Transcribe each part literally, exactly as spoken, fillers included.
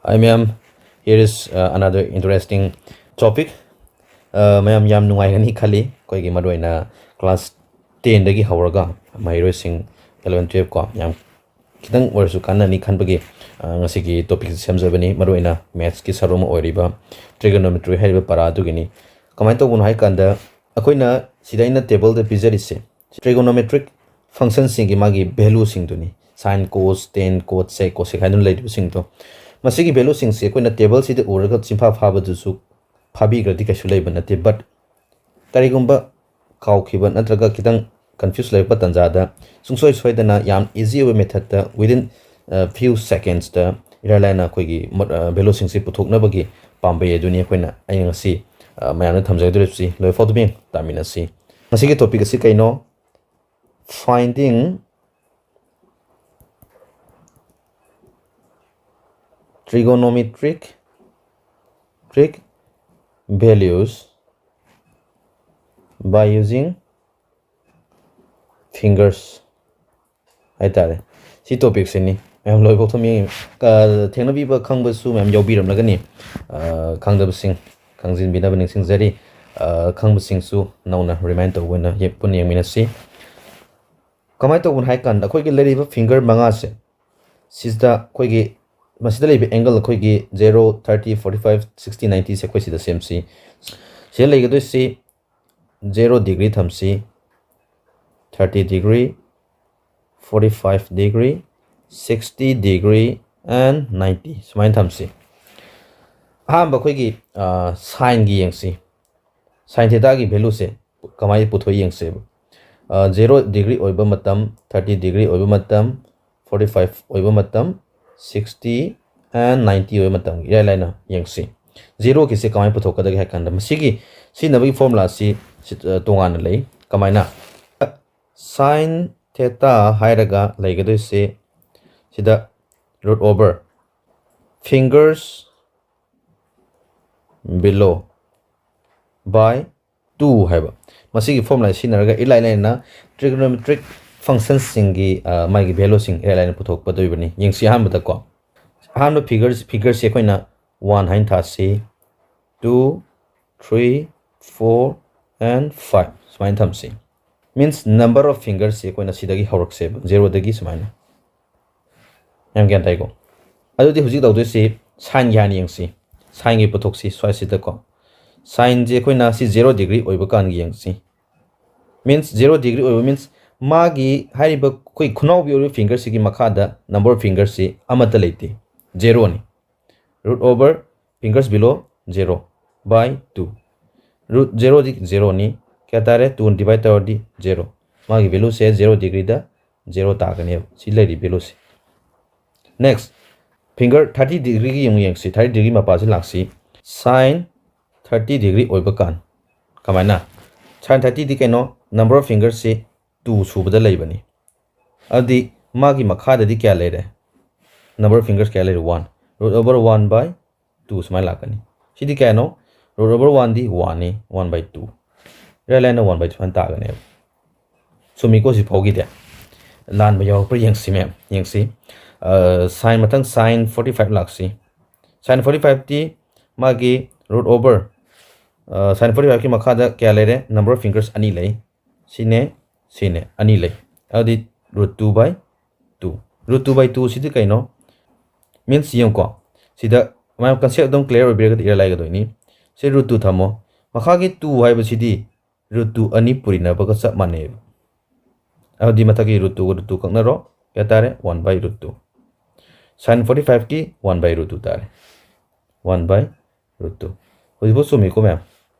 Hi ꯃꯌꯥꯝ, here is uh, another interesting topic. Uh, ꯃꯌꯥꯝ ꯌꯥꯝ ꯅꯨꯡꯉꯥꯏꯒꯅꯤ ꯈꯜꯂꯤ꯫ ꯑꯩꯈꯣꯏꯒꯤ ꯃꯔꯨꯑꯣꯏꯅ ꯀ꯭ꯂꯥꯁ ꯇꯦꯟꯗꯒꯤ ꯍꯧꯔꯒ ꯃꯍꯩꯔꯣꯏꯁꯤꯡ eleven twelve ꯀꯣ, ꯌꯥꯝ ꯈꯤꯇꯪ ꯑꯣꯏꯔꯁꯨ ꯀꯥꯟꯅꯅꯤ ꯈꯟꯕꯒꯤ ꯑ, ꯉꯁꯤꯒꯤ ꯇꯣꯄꯤꯛꯁꯦ ꯁꯦꯝꯖꯕꯅꯤ꯫ ꯃꯔꯨꯑꯣꯏꯅ ꯃꯦꯠꯁꯀꯤ ꯁꯔꯨꯛ ꯑꯃ ꯑꯣꯏꯔꯤꯕ ꯇ꯭ꯔꯤꯒꯣꯅꯣꯃꯦꯇ꯭ꯔꯤ ꯍꯥꯏꯔꯤꯕ ꯄꯔꯥ ꯑꯗꯨꯒꯤꯅꯤ꯫ ꯀꯃꯥꯏꯅ ꯇꯧꯕꯅꯣ ꯍꯥꯏ ꯀꯥꯟꯗ, ꯑꯩꯈꯣꯏꯅ ꯁꯤꯗ ꯑꯩꯅ ꯇꯦꯕꯜꯗ ꯄꯤꯖꯔꯤꯁꯦ ꯇ꯭ꯔꯤꯒꯣꯅꯣꯃꯦꯇ꯭ꯔꯤꯛ ꯐꯪꯁꯟꯁꯤꯡꯒꯤ ꯃꯥꯒꯤ ꯚꯦꯂꯨꯁꯤꯡꯗꯨꯅꯤ꯫ ꯁꯥꯏꯟ, ꯀꯣꯁ, ꯇꯦꯟ, ꯀꯣꯠ, ꯁꯦꯛ, ꯀꯣꯁꯦꯛ ꯍꯥꯏꯗꯨꯅ ꯂꯩꯔꯤꯕꯁꯤꯡꯗꯣ, ꯃꯁꯤꯒꯤ ꯚꯦꯂꯨꯁꯤꯡꯁꯦ ꯑꯩꯈꯣꯏꯅ ꯇꯦꯕꯜꯁꯤꯗ ꯎꯔꯒ ꯆꯤꯟꯐꯥ ꯐꯥꯕꯗꯨꯁꯨ ꯐꯥꯕꯤꯈ꯭ꯔꯗꯤ ꯀꯩꯁꯨ ꯂꯩꯕ ꯅꯠꯇꯦ꯫ But ꯀꯔꯤꯒꯨꯝꯕ ꯀꯥꯎꯈꯤꯕ ꯅꯠꯇ꯭ꯔꯒ ꯈꯤꯇꯪ ꯀꯟꯐ꯭ꯌꯨꯁ ꯂꯩꯔꯛꯄ ꯇꯥꯟꯖꯥꯗ ꯁꯨꯡꯁꯣꯏ ꯁꯣꯏꯗꯅ ꯌꯥꯝ ꯏꯖꯤ ꯑꯣꯏꯕ ꯃꯦꯊꯠꯇ within few secondsꯇ ꯏꯔꯥꯏ ꯂꯥꯏꯅ ꯑꯩꯈꯣꯏꯒꯤ ꯚꯦꯂꯨꯁꯤꯡꯁꯤ ꯄꯨꯊꯣꯛꯅꯕꯒꯤ ꯄꯥꯝꯕꯩ ꯑꯗꯨꯅꯤ ꯑꯩꯈꯣꯏꯅ, ꯑꯩꯅ ꯉꯁꯤ ꯑ, ꯃꯌꯥꯝꯗ ꯊꯝꯖꯒꯗꯧꯔꯤꯕꯁꯤ꯫ ꯂꯣꯏꯐꯥꯎꯗꯨ ꯃꯤꯡ ꯇꯥꯃꯤꯟꯅꯁꯤ꯫ ꯉꯁꯤꯒꯤ ꯇꯣꯄꯤꯛ ꯑꯁꯤ ꯀꯩꯅꯣ? Finding trigonometric trick values by using fingers ꯍꯥꯏꯇꯥꯔꯦ꯫ ꯁꯤ ꯇꯣꯄꯤꯛꯁꯤꯅꯤ꯫ ꯃꯌꯥꯝ ꯂꯣꯏꯐꯥꯎ ꯊꯝ ꯌꯦꯡꯉꯤ꯫ ꯊꯦꯡꯅꯕꯤꯕ ꯈꯪꯕꯁꯨ ꯃꯌꯥꯝ ꯌꯥꯎꯕꯤꯔꯝꯂꯒꯅꯤ꯫ ꯑ, ꯈꯪꯗꯕꯁꯤꯡ ꯈꯪꯖꯤꯟꯕꯤꯅꯕ ꯅꯤꯡꯁꯤꯡꯖꯔꯤ꯫ ꯑ, ꯈꯪꯕꯁꯤꯡꯁꯨ ꯅꯧꯅ ꯔꯤꯃꯥꯏꯟ ꯇꯧꯕ ꯑꯣꯏꯅ ꯌꯦ-, ꯄꯨꯟꯅ ꯌꯦꯡꯃꯤꯟꯅꯁꯤ꯫ ꯀꯃꯥꯏꯅ ꯇꯧꯕꯅꯣ ꯍꯥꯏ ꯀꯥꯟꯗ, ꯑꯩꯈꯣꯏꯒꯤ ꯂꯩꯔꯤꯕ ꯐꯤꯡꯒꯔ ꯃꯉꯥꯁꯦ, ꯁꯤꯁꯤꯗ ꯑꯩꯈꯣꯏꯒꯤ ꯃꯁꯤꯗ ꯂꯩꯕ ꯑꯦꯡꯒꯜ ꯑꯩꯈꯣꯏꯒꯤ zero, thirty, forty five, sixty, ninetyꯁꯦ ꯑꯩꯈꯣꯏ ꯁꯤꯗ ꯁꯦꯝꯁꯤ꯫ ꯁꯤꯗ ꯂꯩꯒꯗꯣꯏꯁꯤ zero degree ꯊꯝꯁꯤ, thirty degree, forty five degree, sixty degree and ninety ꯁꯨꯃꯥꯏꯅ ꯊꯝꯁꯤ꯫ ꯑꯍꯥꯟꯕ ꯑꯩꯈꯣꯏꯒꯤ ꯁꯥꯏꯟꯒꯤ ꯌꯦꯡꯁꯤ꯫ ꯁꯥꯏꯟ ꯊꯦꯇꯥꯒꯤ ꯚꯦꯂꯨꯁꯦ ꯀꯃꯥꯏꯅ ꯄꯨꯊꯣꯛꯏ ꯌꯦꯡꯁꯦꯕ꯫ ꯖꯦꯔꯣ ꯗꯤꯒ꯭ꯔꯤ ꯑꯣꯏꯕ ꯃꯇꯝ, ꯊꯥꯔꯇꯤ ꯗꯤꯒ꯭ꯔꯤ ꯑꯣꯏꯕ ꯃꯇꯝ, ꯐꯣꯔꯇꯤ ꯐꯥꯏꯚ ꯑꯣꯏꯕ ꯃꯇꯝ, ꯁꯤꯛꯁꯇꯤ ꯑꯦꯟ ꯅꯥꯏꯟꯇꯤ ꯑꯣꯏꯕ ꯃꯇꯝꯒꯤ ꯏꯔꯥꯏ ꯂꯥꯏꯅ ꯌꯦꯡꯁꯤ꯫ ꯖꯦꯔꯣꯒꯤꯁꯦ ꯀꯃꯥꯏꯅ ꯄꯨꯊꯣꯛꯀꯗꯒꯦ ꯍꯥꯏ ꯀꯥꯟꯗ, ꯃꯁꯤꯒꯤ ꯁꯤꯖꯤꯟꯅꯕꯒꯤ ꯐꯣꯔꯃꯨꯂꯥꯁꯤ ꯁꯤ, ꯑ, ꯇꯣꯉꯥꯟꯅ ꯂꯩ꯫ ꯀꯃꯥꯏꯅ? ꯁꯥꯏꯟ ꯊꯦꯇꯥ ꯍꯥꯏꯔꯒ ꯂꯩꯒꯗꯣꯏꯁꯦ ꯁꯤꯗ root over fingers below by two ꯍꯥꯏꯕ꯫ ꯃꯁꯤꯒꯤ ꯐꯣꯔꯃꯨꯂꯥ ꯁꯤꯖꯤꯟꯅꯔꯒ ꯏꯔꯥꯏ ꯂꯥꯏꯅ ꯇ꯭ꯔꯤꯒꯣꯅꯣꯃꯦꯇ꯭ꯔꯤꯛ ꯐꯪꯁꯟꯁꯤꯡꯒꯤ, ꯑ, ꯃꯥꯒꯤ ꯚꯦꯂꯨꯁꯤꯡ ꯏꯔꯥꯏ ꯂꯥꯏꯅ ꯄꯨꯊꯣꯛꯀꯗꯣꯔꯤꯕꯅꯤ꯫ ꯌꯦꯡꯁꯤ ꯑꯍꯥꯟꯕꯗꯀꯣ꯫ ꯑꯍꯥꯟꯕ figures figureꯁꯦ ꯑꯩꯈꯣꯏꯅ one ꯍꯥꯏꯅ ꯊꯥꯁꯤ, two, three, four and five ꯁꯨꯃꯥꯏꯅ ꯊꯝꯁꯤ꯫ Means number of fingersꯁꯦ ꯑꯩꯈꯣꯏꯅ ꯁꯤꯗꯒꯤ ꯍꯧꯔꯛꯁꯦꯕ, zeroꯗꯒꯤ ꯁꯨꯃꯥꯏꯅ꯫ ꯌꯥꯝ ꯒ꯭ꯌꯥꯟ ꯇꯥꯏꯀꯣ? ꯑꯗꯨꯗꯤ ꯍꯧꯖꯤꯛ ꯇꯧꯗꯣꯏꯁꯤ signꯒꯤ ꯍꯥꯟꯅ ꯌꯦꯡꯁꯤ꯫ Signꯒꯤ ꯄꯨꯊꯣꯛꯁꯤ ꯁ꯭ꯋꯥꯏꯁꯤꯗꯀꯣ꯫ Signꯁꯦ ꯑꯩꯈꯣꯏꯅ ꯁꯤ zero degree ꯑꯣꯏꯕ ꯀꯥꯟꯒꯤ ꯌꯦꯡꯁꯤ꯫ Means zero degree ꯑꯣꯏꯕ means ꯃꯥꯒꯤ ꯍꯥꯏꯔꯤꯕ ꯑꯩꯈꯣꯏ ꯈꯨꯅꯥꯎꯕꯤ ꯑꯣꯏꯔꯤꯕ fingerꯁꯤꯒꯤ ꯃꯈꯥꯗ number of fingersꯁꯤ ꯑꯃꯠꯇ ꯂꯩꯇꯦ, zeroꯅꯤ꯫ Root over fingers below zero by two꯫ Root zeroꯗꯤ zeroꯅꯤ, ꯀꯌꯥ ꯇꯥꯔꯦ? Two divide ꯇꯧꯔꯗꯤ zero꯫ ꯃꯥꯒꯤ valueꯁꯦ zero degreeꯗ zero ꯇꯥꯒꯅꯦꯕ, ꯁꯤ ꯂꯩꯔꯤ valueꯁꯦ꯫ Next, finger thirty degreeꯒꯤ ꯑꯃꯨꯛ ꯌꯦꯡꯁꯤ, thirty degree ꯃꯄꯥꯁꯤ ꯂꯥꯛꯁꯤ꯫ Sign thirty degree ꯑꯣꯏꯕ ꯀꯥꯟ ꯀꯃꯥꯏꯅ? Sign thirtyꯗꯤ ꯀꯩꯅꯣ? Number of fingersꯁꯤ two ꯁꯨꯕꯗ ꯂꯩꯕꯅꯤ꯫ ꯑꯗꯨꯗꯤ ꯃꯥꯒꯤ ꯃꯈꯥꯗꯗꯤ ꯀꯌꯥ ꯂꯩꯔꯦ? Number of fingers ꯀꯌꯥ ꯂꯩꯔꯦ? One꯫ Root over one by two ꯁꯨꯃꯥꯏꯅ ꯂꯥꯛꯀꯅꯤ꯫ ꯁꯤꯗꯤ ꯀꯌꯥꯅꯣ? Root over oneꯗꯤ oneꯅꯤ, one by two꯫ ꯏꯔꯥꯏ ꯂꯥꯏꯅ one by two ꯁꯨꯃꯥꯏꯅ ꯇꯥꯒꯅꯦꯕ꯫ ꯆꯨꯝꯃꯤꯀꯣ ꯁꯤ ꯐꯥꯎꯒꯤꯗꯤ? ꯂꯥꯟꯕ ꯌꯥꯎꯔꯛꯄ꯭ꯔꯥ ꯌꯦꯡꯁꯤ ꯃꯌꯥꯝ, ꯌꯦꯡꯁꯤ꯫ Sign, ꯃꯊꯪ sign forty five ꯂꯥꯛꯁꯤ꯫ Sign forty fiveꯇꯤ ꯃꯥꯒꯤ root over, sign forty fiveꯀꯤ ꯃꯈꯥꯗ ꯀꯌꯥ ꯂꯩꯔꯦ? Number of fingers ꯑꯅꯤ ꯂꯩ꯫ ꯁꯤꯅꯦ, ꯁꯤꯅꯦ, ꯑꯅꯤ ꯂꯩ꯫ ꯑꯗꯨꯗꯤ root two by two꯫ Root two by two ꯁꯤꯗꯤ ꯀꯩꯅꯣ? Means ꯌꯦꯡꯉꯨꯀꯣ, ꯁꯤꯗ ꯃꯌꯥꯝ concept ꯑꯗꯨꯝ clear ꯑꯣꯏꯕꯤꯔꯒꯗꯤ ꯏꯔꯥꯏ ꯂꯥꯏꯒꯗꯣꯏꯅꯤ꯫ ꯁꯤ root two ꯊꯝꯃꯣ꯫ ꯃꯈꯥꯒꯤ two ꯍꯥꯏꯕꯁꯤꯗꯤ root two ꯑꯅꯤ ꯄꯨꯔꯤꯅꯕꯒ ꯆꯞ ꯃꯥꯟꯅꯩꯕ꯫ ꯑꯗꯨꯗꯤ ꯃꯊꯛꯀꯤ root twoꯒ root two ꯀꯛꯅꯔꯣ, ꯀꯌꯥ ꯇꯥꯔꯦ? One by root two꯫ Sign forty fiveꯀꯤ one by root two ꯇꯥꯔꯦ, one by root two꯫ ꯍꯧꯖꯤꯛꯐꯥꯎ ꯆꯨꯝꯃꯤꯀꯣ ꯃꯌꯥꯝ?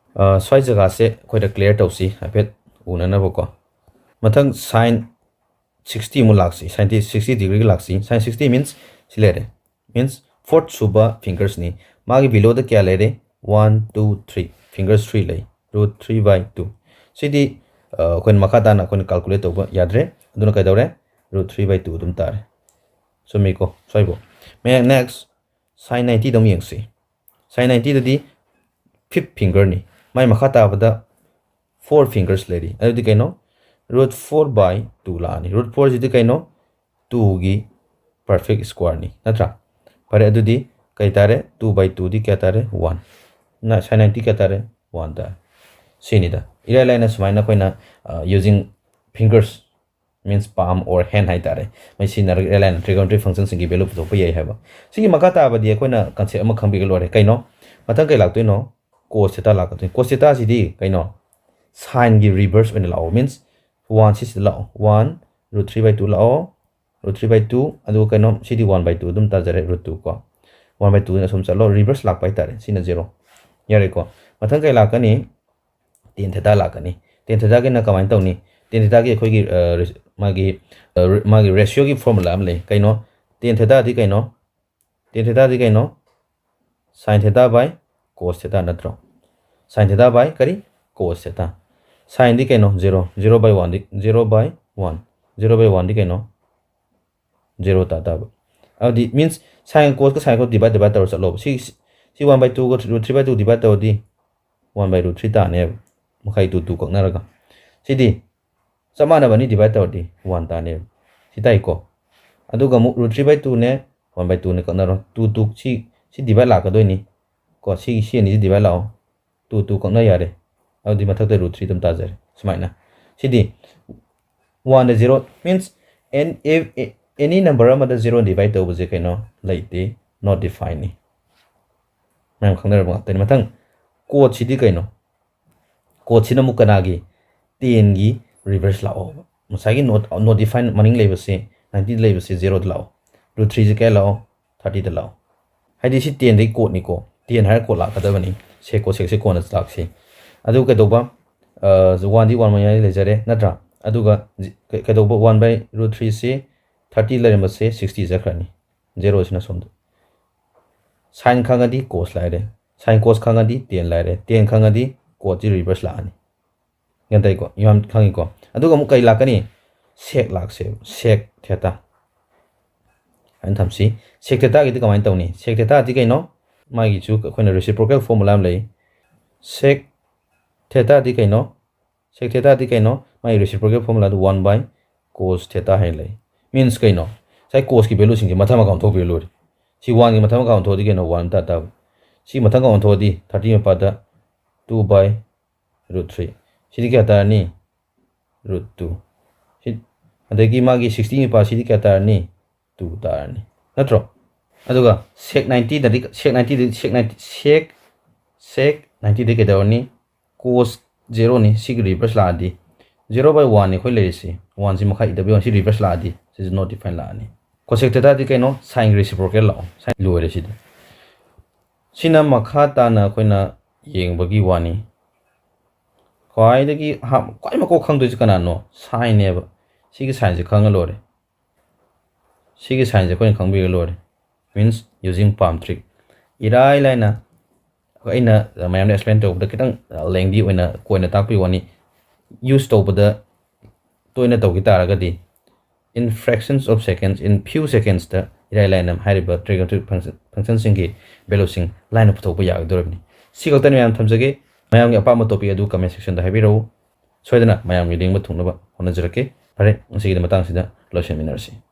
ꯁ꯭ꯋꯥꯏ ꯖꯒꯥꯁꯦ ꯑꯩꯈꯣꯏꯅ clear ꯇꯧꯁꯤ ꯍꯥꯏꯐꯦꯠ ꯎꯅꯅꯕꯀꯣ꯫ ꯃꯊꯪ sign sixty ꯑꯃꯨꯛ ꯂꯥꯛꯁꯤ, sign sixty degreeꯒꯤ ꯂꯥꯛꯁꯤ꯫ Sign sixty means ꯁꯤ ꯂꯩꯔꯦ, means fourth ꯁꯨꯕ fingersꯅꯤ꯫ ꯃꯥꯒꯤ belowꯗ ꯀꯌꯥ ꯂꯩꯔꯦ? One, two, three, fingers three ꯂꯩ, root three by two꯫ ꯁꯤꯗꯤ ꯑꯩꯈꯣꯏꯅ ꯃꯈꯥ ꯇꯥꯅ ꯑꯩꯈꯣꯏꯅ calculate ꯇꯧꯕ ꯌꯥꯗ꯭ꯔꯦ꯫ ꯑꯗꯨꯅ ꯀꯩꯗꯧꯔꯦ? Root three by two ꯑꯗꯨꯝ ꯇꯥꯔꯦ꯫ ꯆꯨꯝꯃꯤꯀꯣ ꯁ꯭ꯋꯥꯏꯕꯨ? Next, sign ninetyꯗ ꯑꯃꯨꯛ ꯌꯦꯡꯁꯤ꯫ Sign ninetyꯗꯗꯤ fifth fingerꯅꯤ, ꯃꯥꯏ ꯃꯈꯥ ꯇꯥꯕꯗ four fingers ꯂꯩꯔꯤ꯫ ꯑꯗꯨꯗꯤ ꯀꯩꯅꯣ? Root four by two ꯂꯥꯛꯑꯅꯤ꯫ Root fourꯁꯤꯗꯤ ꯀꯩꯅꯣ? Twoꯒꯤ perfect squareꯅꯤ, ꯅꯠꯇ꯭ꯔꯥ? ꯐꯔꯦ, ꯑꯗꯨꯗꯤ ꯀꯩ ꯇꯥꯔꯦ? Two by two ꯗꯤ ꯀꯌꯥ ꯇꯥꯔꯦ? One꯫ ꯅ sine ninety ꯀꯌꯥ ꯇꯥꯔꯦ? One ꯇꯥꯔꯦ꯫ ꯁꯤꯅꯤꯗ꯫ ꯏꯔꯥꯏ ꯂꯥꯏꯅ ꯁꯨꯃꯥꯏꯅ ꯑꯩꯈꯣꯏꯅ, ꯑ, using fingers, means palm or hand ꯍꯥꯏ ꯇꯥꯔꯦ, ꯃꯩ ꯁꯤꯖꯤꯟꯅꯔꯒ ꯏꯔꯥꯏ ꯂꯥꯏꯅ trigonometry functionꯁꯤꯡꯒꯤ value ꯄꯨꯊꯣꯛꯄ ꯌꯥꯏ ꯍꯥꯏꯕ꯫ ꯁꯤꯒꯤ ꯃꯈꯥ ꯇꯥꯕꯗꯤ ꯑꯩꯈꯣꯏꯅ concept ꯑꯃ ꯈꯪꯕꯤꯒ ꯂꯣꯏꯔꯦ꯫ ꯀꯩꯅꯣ? ꯃꯊꯪ ꯀꯩ ꯂꯥꯛꯇꯣꯏꯅꯣ? Cos theta ꯂꯥꯛꯀꯗꯣꯏꯅꯤ꯫ Cos thetaꯁꯤꯗꯤ ꯀꯩꯅꯣ? Sineꯒꯤ reverse ꯑꯣꯏꯅ ꯂꯥꯛꯑꯣ, means one ꯁꯤꯁꯤꯗ ꯂꯥꯛꯑꯣ, one root three by two ꯂꯥꯛꯑꯣ, root three by two, ꯑꯗꯨꯒ ꯀꯩꯅꯣ, ꯁꯤꯗꯤ one by two ꯑꯗꯨꯝ ꯇꯥꯖꯔꯦ, root two ꯀꯣ꯫ One by two ꯅ ꯑꯁꯨꯝ ꯆꯠꯂꯣ, reverse ꯂꯥꯛꯄ ꯍꯥꯏꯇꯥꯔꯦ, ꯁꯤꯅ zero꯫ ꯌꯥꯔꯦꯀꯣ? ꯃꯊꯪ ꯀꯩ ꯂꯥꯛꯀꯅꯤ? Tan theta ꯂꯥꯛꯀꯅꯤ꯫ Tan thetaꯒꯤꯅ ꯀꯃꯥꯏꯅ ꯇꯧꯅꯤ? Tan thetaꯒꯤ ꯑꯩꯈꯣꯏꯒꯤ, ꯑ, res-, ꯃꯥꯒꯤ, ꯑ, re-, ꯃꯥꯒꯤ ratioꯒꯤ formula ꯑꯃ ꯂꯩ꯫ ꯀꯩꯅꯣ? Tan thetaꯗꯤ ꯀꯩꯅꯣ? Tan thetaꯗꯤ ꯀꯩꯅꯣ? Sine theta by cos theta ꯅꯠꯇ꯭ꯔꯣ? Sine theta by ꯀꯔꯤ? Cos theta꯫ Sineꯗꯤ ꯀꯩꯅꯣ? Zero꯫ Zero by oneꯗꯤ, zero by one꯫ Zero by oneꯗꯤ ꯀꯩꯅꯣ? Zero ꯇꯥ ꯇꯥꯕ꯫ ꯑꯗꯨꯗꯤ means sine cosꯀ sine cos divide, divide ꯇꯧꯔ ꯆꯠꯂꯣꯕ꯫ ꯁꯤ, ꯁꯤ one by twoꯒ root three by two divide ꯇꯧꯔꯗꯤ one by root three ꯇꯥꯅꯦꯕ꯫ ꯃꯈꯥꯏ two, two ꯀꯛꯅꯔꯒ꯫ ꯁꯤꯗꯤ ꯆꯞ ꯃꯥꯟꯅꯕꯅꯤ, divide ꯇꯧꯔꯗꯤ one ꯇꯥꯅꯦꯕ꯫ ꯁꯤ ꯇꯥꯏꯀꯣ? ꯑꯗꯨꯒ ꯑꯃꯨꯛ root three by twoꯅꯦ, one by twoꯅꯦ ꯀꯛꯅꯔꯣ꯫ Two, two, ꯁꯤ, ꯁꯤ divide ꯂꯥꯛꯀꯗꯣꯏꯅꯤ꯫ ꯀꯣ, ꯁꯤ, ꯁꯤ ꯑꯅꯤꯁꯤ divide ꯂꯥꯛꯑꯣ꯫ Two, two ꯀꯛꯅ ꯌꯥꯔꯦ꯫ ꯑꯗꯨꯗꯤ ꯃꯊꯛꯇ root three ꯑꯗꯨꯝ ꯇꯥꯖꯔꯦ꯫ ꯁꯨꯃꯥꯏꯅ꯫ ꯁꯤꯗꯤ oneꯗ zero, means an-, if, a-, any number ꯑꯃꯗ zero divide ꯇꯧꯕꯁꯦ ꯀꯩꯅꯣ? ꯂꯩꯇꯦ, not defineꯅꯤ꯫ ꯃꯌꯥꯝ ꯈꯪꯅꯔꯕ ꯉꯥꯛꯇꯅꯤ꯫ ꯃꯊꯪ, cotꯁꯤꯗꯤ ꯀꯩꯅꯣ? Cotꯁꯤꯅ ꯑꯃꯨꯛ ꯀꯅꯥꯒꯤ? Tanꯒꯤ reverse ꯂꯥꯛꯑꯣꯕ꯫ ꯉꯁꯥꯏꯒꯤ not, not define ꯃꯅꯤꯡ ꯂꯩꯕꯁꯦ, ninety ꯂꯩꯕꯁꯦ zeroꯗ ꯂꯥꯛꯑꯣ꯫ Root threeꯁꯦ ꯀꯌꯥ ꯂꯥꯛꯑꯣ? Thirtyꯗ ꯂꯥꯛꯑꯣ꯫ ꯍꯥꯏꯗꯤ ꯁꯤ Tanꯗꯒꯤ cotꯅꯤꯀꯣ꯫ Tan ꯍꯥꯏꯔ cot ꯂꯥꯛꯀꯗꯕꯅꯤ꯫ Sec, cosecꯁꯦ ꯀꯣꯟꯅ ꯂꯥꯛꯁꯤ꯫ ꯑꯗꯨ ꯀꯩꯗꯧꯕ? ꯑ, oneꯗꯤ one ꯃꯌꯥꯏ ꯂꯩꯖꯔꯦ, ꯅꯠꯇ꯭ꯔꯥ? ꯑꯗꯨꯒ ꯀꯩ-, ꯀꯩꯗꯧꯕ? One by root threeꯁꯦ thirty ꯂꯩꯔꯝꯕꯁꯦ sixty ꯆꯠꯈ꯭ꯔꯅꯤ꯫ Zeroꯁꯤꯅ ꯁꯣꯝꯗ꯫ Sine ꯈꯪꯉꯗꯤ cos ꯂꯥꯛꯑꯦ꯫ Sine cos ꯈꯪꯉꯗꯤ Tan ꯂꯥꯛꯑꯦ꯫ Tan ꯈꯪꯉꯗꯤ cotꯁꯤ reverse ꯂꯥꯛꯑꯅꯤ꯫ ꯒ꯭ꯌꯥꯟ ꯇꯥꯏꯀꯣ? ꯌꯥꯝ ꯈꯪꯉꯤꯀꯣ? ꯑꯗꯨꯒ ꯑꯃꯨꯛ ꯀꯩ ꯂꯥꯛꯀꯅꯤ? Sec ꯂꯥꯛꯁꯦꯕ, sec theta꯫ ꯍꯥꯏꯅ ꯊꯝꯁꯤ꯫ Sec thetaꯒꯤꯗꯤ ꯀꯃꯥꯏꯅ ꯇꯧꯅꯤ? Sec thetaꯗꯤ ꯀꯩꯅꯣ? ꯃꯥꯒꯤꯁꯨ ꯑꯩꯈꯣꯏꯅ reciprocal formula ꯑꯃ ꯂꯩ꯫ Sec thetaꯗꯤ ꯀꯩꯅꯣ? Sec thetaꯗꯤ ꯀꯩꯅꯣ? ꯃꯥꯒꯤ reciprocal formulaꯗꯨ one by cos theta ꯍꯥꯏꯅ ꯂꯩ꯫ Means ꯀꯩꯅꯣ? ꯉꯁꯥꯏ cosꯀꯤ valueꯁꯤꯡꯁꯦ ꯃꯊꯛ ꯃꯈꯥ ꯑꯣꯟꯊꯣꯛꯄꯤꯔ ꯂꯣꯏꯔꯦ꯫ ꯁꯤ ꯋꯥꯟꯒꯤ ꯃꯊꯪ ꯃꯈꯥ ꯑꯣꯟꯊꯣꯛꯑꯗꯤ ꯀꯩꯅꯣ ꯋꯥꯟ ꯇꯥ ꯇꯥꯕ꯫ ꯁꯤ ꯃꯊꯪ ꯑꯣꯟꯊꯣꯛꯑꯗꯤ ꯊꯥꯔꯇꯤ ꯃꯄꯥꯗ ꯇꯨ ꯕꯥꯏ ꯔꯨꯠ ꯊ꯭ꯔꯤ꯫ ꯁꯤꯗꯤ ꯀꯌꯥ ꯇꯥꯔꯅꯤ? Root two. ꯁꯤ, ꯑꯗꯒꯤ ꯃꯥꯒꯤ ꯁꯤꯛꯁꯇꯤ ꯃꯄꯥꯁꯤꯗꯤ ꯀꯌꯥ ꯇꯥꯔꯅꯤ? ꯇꯨ ꯇꯥꯔꯅꯤ꯫ ꯅꯠꯇ꯭ꯔꯣ? ꯑꯗꯨꯒ ꯁꯦꯛ ꯅꯥꯏꯟꯇꯤꯗꯗꯤ, ꯁꯦꯛ ꯅꯥꯏꯟꯇꯤꯗꯤ, ꯁꯦꯛ ꯅꯥꯏꯟꯇꯤ, ꯁꯦꯛ, ꯁꯦꯛ ꯅꯥꯏꯟꯇꯤꯗꯤ ꯀꯩꯗꯧꯔꯅꯤ? ꯀꯣꯁ ꯖꯦꯔꯣꯅꯤ꯫ ꯁꯤꯒꯤ ꯔꯤꯚꯔꯁ ꯂꯥꯛꯑꯗꯤ, ꯖꯦꯔꯣ ꯕꯥꯏ ꯋꯥꯟꯅꯤ ꯑꯩꯈꯣꯏ ꯂꯩꯔꯤꯁꯤ꯫ ꯋꯥꯟꯁꯤ ꯃꯈꯥ ꯏꯗꯕ ꯌꯥꯎ-, ꯁꯤ ꯔꯤꯚꯔꯁ ꯂꯥꯛꯑꯗꯤ, ꯁꯤꯁꯦ ꯅꯣꯠ ꯗꯤꯐꯥꯏꯟ ꯂꯥꯛꯑꯅꯤ꯫ ꯀꯣꯁꯦꯛ ꯊꯦꯇꯥꯗꯤ ꯀꯩꯅꯣ? ꯁꯥꯏꯟꯒꯤ ꯔꯦꯁꯤꯄ꯭ꯔꯣꯀꯦꯜ ꯂꯥꯛꯑꯣ꯫ ꯁꯥꯏꯟ ꯂꯣꯏꯔꯦ ꯁꯤꯗꯤ꯫ ꯁꯤꯅ ꯃꯈꯥ ꯇꯥꯅ ꯑꯩꯈꯣꯏꯅ ꯌꯦꯡꯕꯒꯤ ꯋꯥꯅꯤ꯫ ꯈ꯭ꯋꯥꯏꯗꯒꯤ ꯑꯍꯥꯟ-, ꯈ꯭ꯋꯥꯏ ꯃꯀꯣꯛ ꯈꯪꯗꯣꯏꯁꯤ ꯀꯅꯥꯅꯣ? ꯁꯥꯏꯟꯅꯦꯕ꯫ ꯁꯤꯒꯤ ꯁꯥꯏꯟꯁꯦ ꯈꯪꯉ ꯂꯣꯏꯔꯦ꯫ ꯁꯤꯒꯤ ꯁꯥꯏꯟꯁꯦ ꯑꯩꯈꯣꯏꯅ ꯈꯪꯕꯤꯔ ꯂꯣꯏꯔꯦ꯫ Means using palm trick꯫ ꯏꯔꯥꯏ ꯂꯥꯏꯅ ꯑꯩꯅ ꯃꯌꯥꯝꯗ ꯑꯦꯛꯁꯄ꯭ꯂꯦꯟ ꯇꯧꯕꯗ ꯈꯤꯇꯪ ꯂꯦꯡꯗꯤ ꯑꯣꯏꯅ ꯀꯣꯏꯅ ꯇꯥꯛꯄꯤ ꯋꯥꯅꯤ꯫ ꯌꯨꯁ ꯇꯧꯕꯗ ꯇꯣꯏꯅ ꯇꯧꯈꯤ ꯇꯥꯔꯒꯗꯤ, in fractions of seconds, in few secondsꯇ ꯏꯔꯥꯏ ꯂꯥꯏꯅ ꯍꯥꯏꯔꯤꯕ trigonometric function, functionꯁꯤꯡꯒꯤ valueꯁꯤꯡ ꯂꯥꯏꯅ ꯄꯨꯊꯣꯛꯄ ꯌꯥꯒꯗꯧꯔꯤꯕꯅꯤ꯫ ꯁꯤ ꯈꯛꯇꯅꯤ ꯃꯌꯥꯝ ꯊꯝꯖꯒꯦ꯫ ꯃꯌꯥꯝꯒꯤ ꯑꯄꯥꯝꯕ topic ꯑꯗꯨ comment sectionꯗ ꯍꯥꯏꯕꯤꯔꯛꯎ꯫ ꯁꯣꯏꯗꯅ ꯃꯌꯥꯝꯒꯤ ꯂꯦꯡꯕ ꯊꯨꯡꯅꯕ ꯍꯣꯠꯅꯖꯔꯛꯀꯦ꯫ ꯐꯔꯦ, ꯉꯁꯤꯒꯤꯗꯤ ꯃꯇꯥꯡꯁꯤꯗ ꯂꯣꯏꯁꯤꯟꯃꯤꯟꯅꯔꯁꯤ꯫